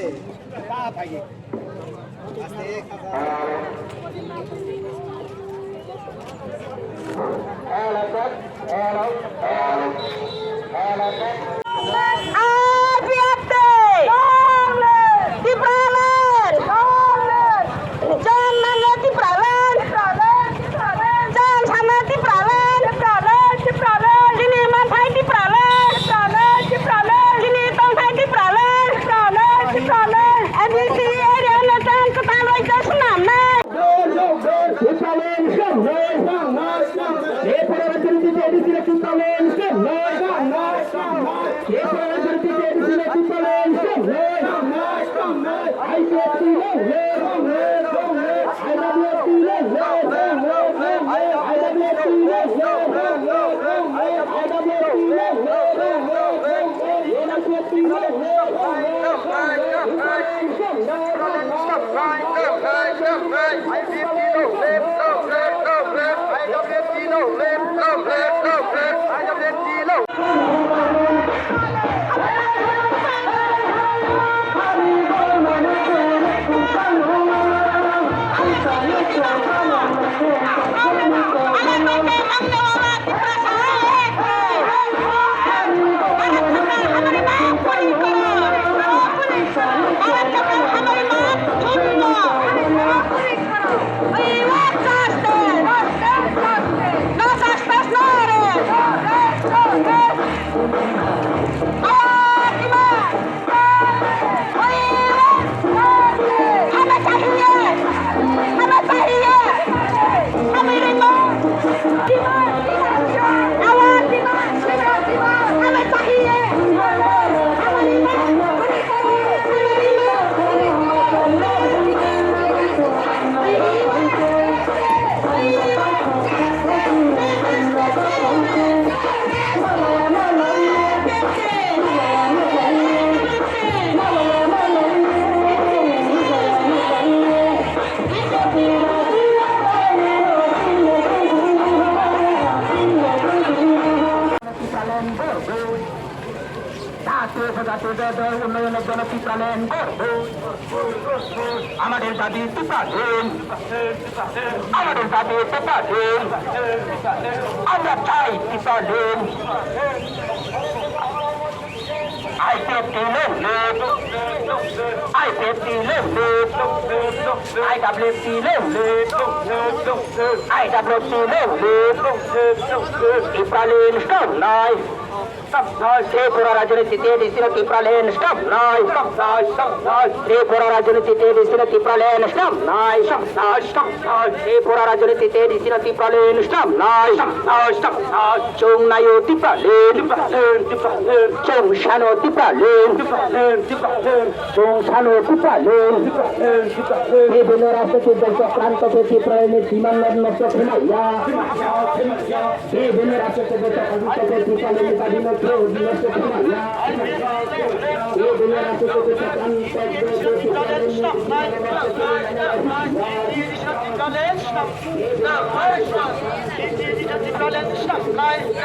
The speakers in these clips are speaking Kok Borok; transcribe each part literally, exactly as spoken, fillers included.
R P F T! Long live! Tipraland! Long live! John Manlal Tipraland! Tipraland! Tipraland! John Samuel Tipraland! Tipraland! Tipraland! Chini manthai Tipraland! Tipraland! Tipraland! Chini tongthai Tipraland! Tipraland! Tipraland! A D C area no tang kwtal bai tong swnamnai! Tipraland! Tipraland! জাতীয় জাতীয় দল উন্নয়নের জন্য ত্রিপুরাল্যান্ড গর্ব। আমাদের দাবি ত্রিপুরাল্যান্ড। আমাদের দাবি ত্রিপুরাল্যান্ড। আমরা চাই Tripuraland. I P F T long live. I P F T long live. I W F T long live. I W F T long live. Tipraland swnamnai. Tripura rajyoni titi A D C no Tipraland swnamnai. Tripura rajyoni titi A D C no Tipraland swnamnai. Tripura rajyoni titi A D C no Tipraland swnamnai. Chwng naio Tipraland. Chwng sano Tipraland. Chwng sano Tipraland. Bibhinno rajnitik dol chokranto khe Tipraland ni demand no nosto khlaiya. Bibhinno rajnitik dol chokranto khe Tipraland ni demand no nosto khlaiya. Bibhinno rajnitik dol chokranto khe Tipraland ni demand no nosto khlaiya. Tipraland swnamnai. Tipraland swnamnai.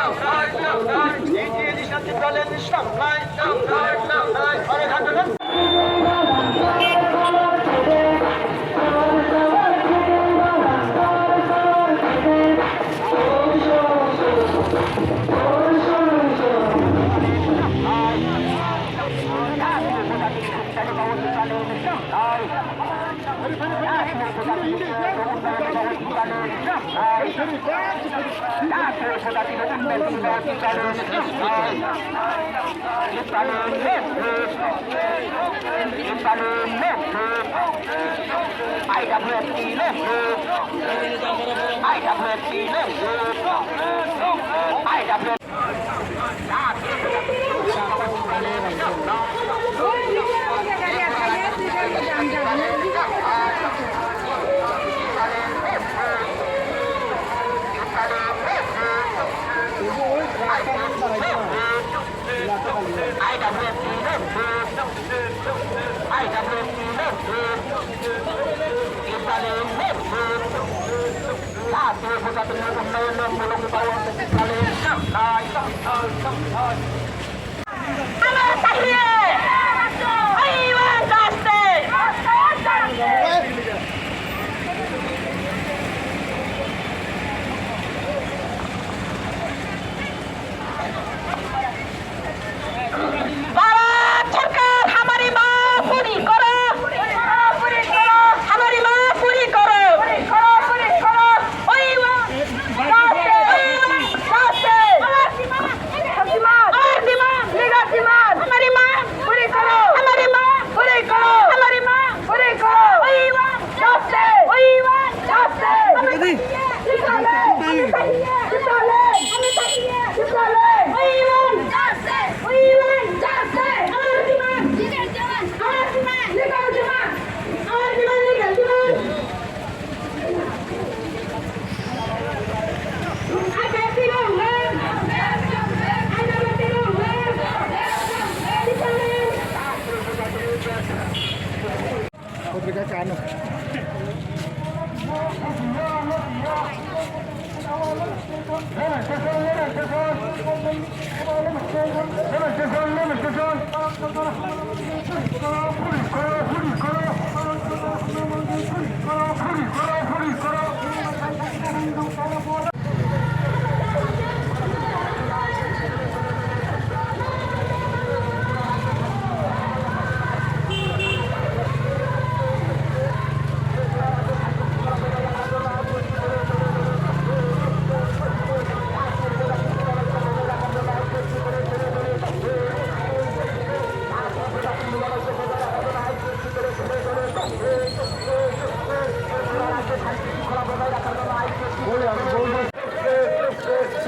Patrika kano.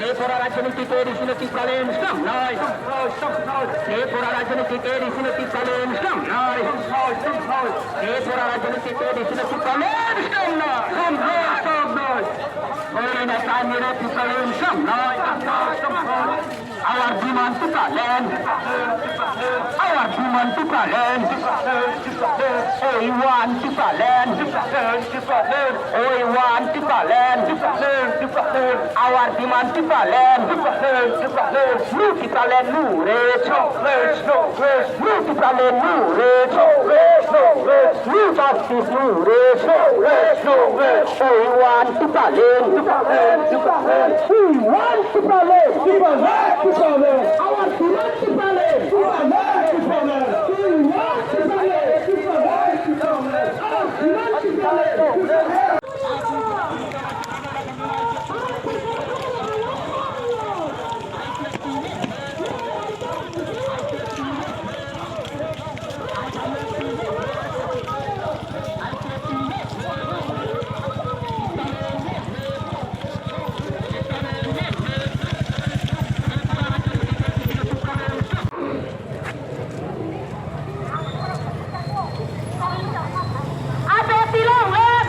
Tripura rajyoni titeri sino Tipraland samnai. Tripura rajyoni titeri sino Tipraland samnai. Tripura rajyoni titeri sino Tipraland samnai. Samnai, samnai. Oi na kaniro Tipraland samnai. Our demand Tipraland. Our demand Tipraland. We want Tipraland. We want Tipraland. Our demand Tipraland. No Tipraland, no rest. No Tipraland, no rest. No justice, no rest. We want Tipraland. We want Tipraland. Our demand Tipraland. We want Tipraland. Our demand Tipraland. Ape tilong lep.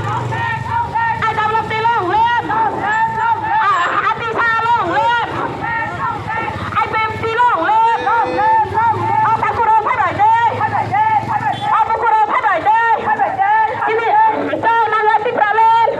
Ai damlok tilong lep. Atisa long lep. Ai pem tilong lep. Asa kuro phabai de. Abu kuro phabai de. Ini, so nang lep Tipraland.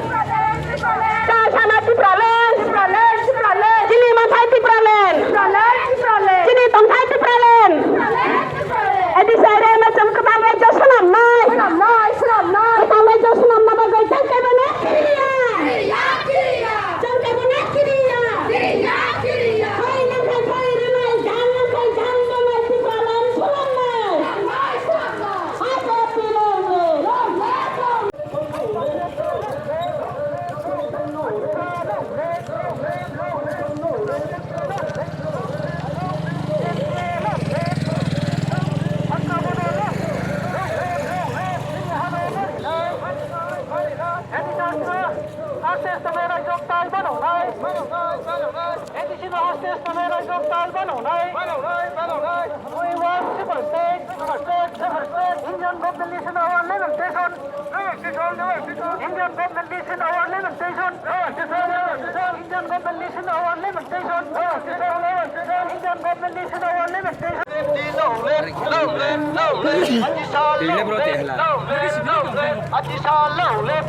Chal sana Tipraland. Tipraland, Tipraland. Chini manthai Tipraland. Tipraland, Tipraland. Chini tongthai Tipraland. Tipraland, Tipraland. Edi saire macham kwtal rajyo swnamnai. Swnamnai, swnamnai. Kwtal rajyo swnamna bagwi chal kaibo na kiriya. Kiriya, kiriya. Chal kaibo na kiriya. Kiriya, kiriya. Hai nangkha hai rinai, jang nangkha jang tongnai Tipraland swnamnai. Swnamnai, swnamnai. Abo Tipraland. Swnamnai, swnamnai. Haste haste mera jok tal bano nai. Edisino haste haste mera jok tal bano nai. We want separate state, separate state, separate state. Indian government listen our lamentation. Lamentation, lamentation. Indian government listen our lamentation. Lamentation, lamentation. Indian government listen our lamentation. Lamentation, lamentation. Indian government listen our lamentation. Long live, long live, long live. Long live, long live. Long live,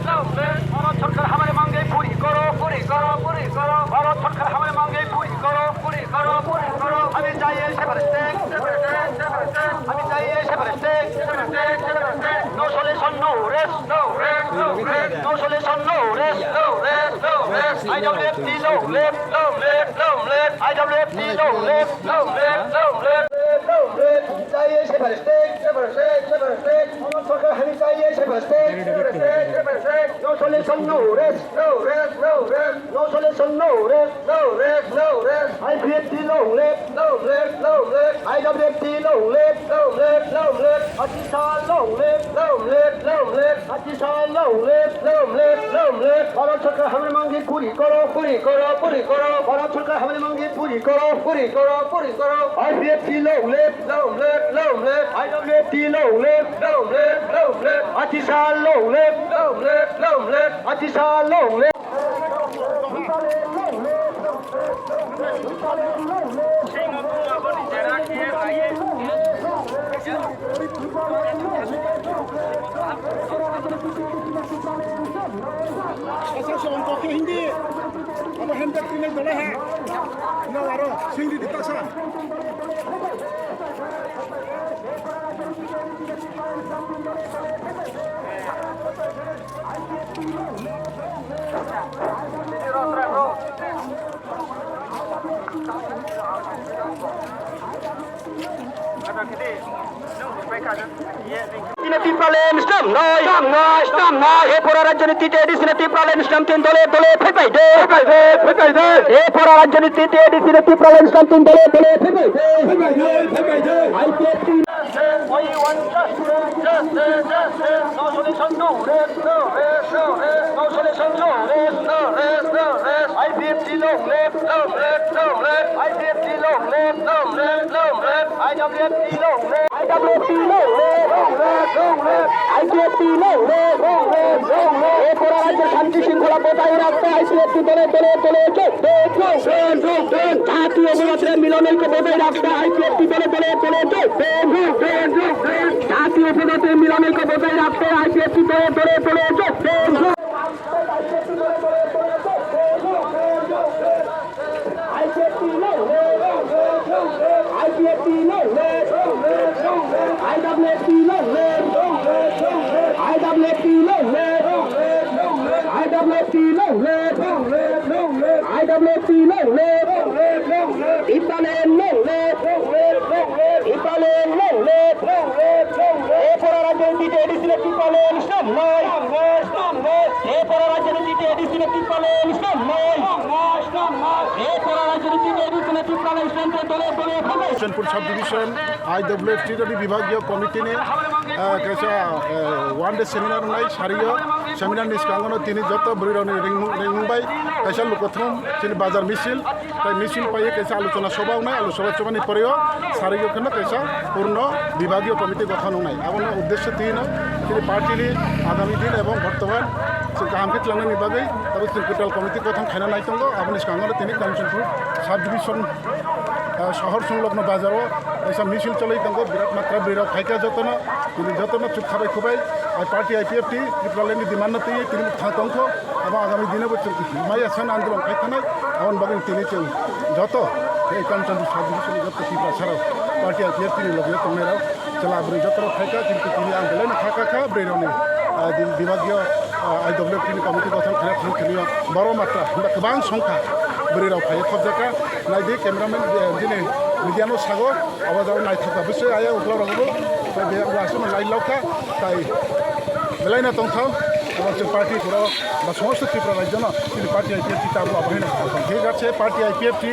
long live. Bharat Sarkar hamare mange puri koro, puri koro, puri koro. Bharat Sarkar hamare mange puri koro, puri koro, puri koro. Hame chahiye separate state, separate state, separate state. Hame chahiye separate state, separate state, separate state. No solution, no rest, no rest, no rest. No solution, no rest, no rest, no rest. I W F T long live, long live, long live. I W F T long live, long live, long live. Long live. Chahiye separate state, separate state, separate state. Bharat Sarkar hame chahiye separate state, separate state, separate state. No solution, no rest, no rest, no rest. No solution, no rest, no rest, no rest. I P F T long live, long live, long live. I W F T long live, long live, long live. Hatisar long live, long live, long live. Hatisar long live, long live, long live. Bharat Sarkar hamre mange puri koro, puri koro, puri koro. Bharat Sarkar hamre mange puri koro, puri koro, puri koro. I P F T long live, long live, long live. I W F T long live, long live, long live. Hatisar long live, long live, long live. Hatisar long live. Asa sa ongkok ke hindi. Abo handbag tinai dole ha. Na aro singdi dita sa. Sina Tipraland stamp noi, stamp noi, stamp noi. E pora rajya ni T T A D C na Tipraland stamp tin dole dole phaipai de, phaipai de, phaipai de. E pora rajya ni T T A D C na Tipraland stamp tin dole dole phaipai de, phaipai de, phaipai de. I P F T. I P F T long live, long live, long live. I P F T long live, long live, long live. I W F T long live. I W F T long live, long live, long live. I P F T long live, long live, long live. এ পরা রাজ্যে শান্তি শৃঙ্খলা বজায় রাখতে I P F T দলে দলে দলে যোগ দিন, যোগ দিন, যোগ দিন। জাতীয় ঐক্যের মিলন ঐক্য বজায় রাখতে I P F T দলে দলে দলে যোগ দিন, যোগ দিন, যোগ দিন। জাতীয় ঐক্যের মিলন ঐক্য বজায় রাখতে I P F T দলে দলে দলে যোগ দিন, যোগ দিন। I P F T long live, long live, long live. I P F T long live, long live, long live. I W F T long live, long live, long live. I W F T long live, long live, long live. I W F T long live, long live, long live. I W F T long live, long live, long live. Tipraland long live, long live, long live. Tipraland long live, long live, long live. এ পরা রাজ্যে দিতে এডিসি রে Tipraland সামনে, সামনে, সামনে। এ পরা রাজ্যে দিতে এডিসি রে Tipraland সামনে, সামনে, সামনে। এ পরা রাজ্যে দিতে এডিসি রে Tipraland সামনে দলে দলে ভাবে। Hosonpur sub division I W F T ni bibhagiyo committee ni, ah, kaisa, eh, one day seminar wngnai sario. Seminar ni swkango no tini joto bwrwi rok ni ringmung, ringmung bai kaisa lukuthum chini bazar misil. Tai misil paiwi kaisa alochona soba wngnai, alochona sobani poreo sario kheno kaisa purno bibhagiyo committee gothon wngnai. Abono uddesho twi no chini party ni agami din ebong bortoman chwng kaham khe twlangnani bagwi abo chwng kwtal committee gothon khaina nai tongo. Aboni swkango tini Kanchanpur sub division, ah, sohor songlogno bazaro kaisa misil choli tongo, birat matra bwrwi rok phaikha jotono, tini jotono chuk khabai khubai, ah, party I P F T Tipraland ni demand no twiwi tini thang tongkho. Abo agami dino bo chwng maya san andolon khai thanai, aboni bagwi tini chwng joto ei Kanchanpur sub division ni joto Tiprasa rok party I P F T ni loge tongnai rok chwla bwrwi joto rok khai kha, kintu tini ang belai no kha kha kha bwrwi rok ni, ah, di-, bibhagiyo, ah, I W F T ni committee gothon khaina thang thani o boro matra hwnba kwbang song kha bwrwi rok phai khobjak kha. Nai di cameraman, eh, bini media no sago, abo jabo naithok kha bwswk aya ukla rok bo, tai be aswk no nai lok kha, tai belai no tong thang. Abo chwng party phuro ba somosto Tripura rajyo no chini party I P F T tabuk abo haino kha. Thik ache, party I P F T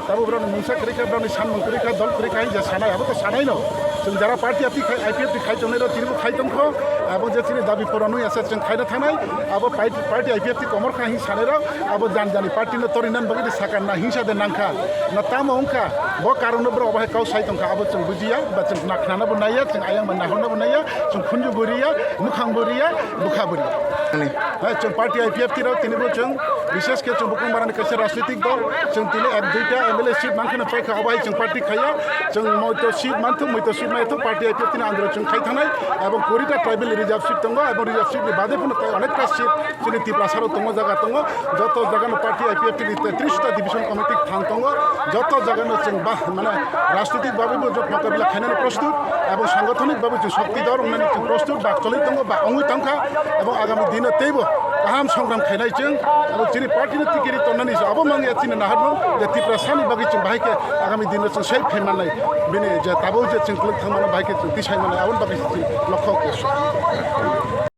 tabuk borok ni mungsa kwrwi kha, borok ni sanmung kwrwi kha, dol kwrwi kha, hingja sanai, abo to sanai no. Chwng jara party I P F T khai, I P F T khai tongnai rok tini bo khai tong kho. Abo je chini dabi pura nui asa chwng khaina thanai, abo party, party I P F T komor kha hing sanai rok, abo jan jani party no tori nan bagwi de sakar na hingsa de nang kha. Na tamo wng kha, bo karon no borok abo hai kau sai tong kha, abo chwng bujiya, ba chwng na khnana bo naiya, chwng ayang ba nahorna bo naiya, chwng khunju bo riya, mukhang bo riya, bwkha bo riya. Ani. Hai, chwng party I P F T rok tini bo chwng, bishes khe chwng Bukrung Barani kaisa rajnitik dol, chwng tini ek duita M L A seat man kheno pai kha, abo hai chwng party khaiya, chwng moito seat man thung, moito seat mai thung, party I P F T ni under o chwng khai thanai, ebong kuri ta tribal reserve seat tongo, ebong reserve seat ni bade phano tai onek ta seat chini Tiprasa rok tongo, jaga tongo, joto jaga no party I P F T ni tris ta division committee thang tongo, joto jaga no chwng ba, mane, rajnitik babe bo jot mokabila khainani prostut, ebong sangothonik babe chwng shokti dor wngnani chwng prostut, ba choli tongo, ba wngwi tong kha, ebong agami dino teibo kaham songram khainai chwng, ebong chini party no tikiri tongnani abo mangya chini naharno je Tiprasani bagwi chwng bahai khe agami dino chwng sai phai mannai, bini je tabuk je chwng kwlwk thang mano bahai khe chwng tisai mannai, aboni bagwi chwng lokho khe.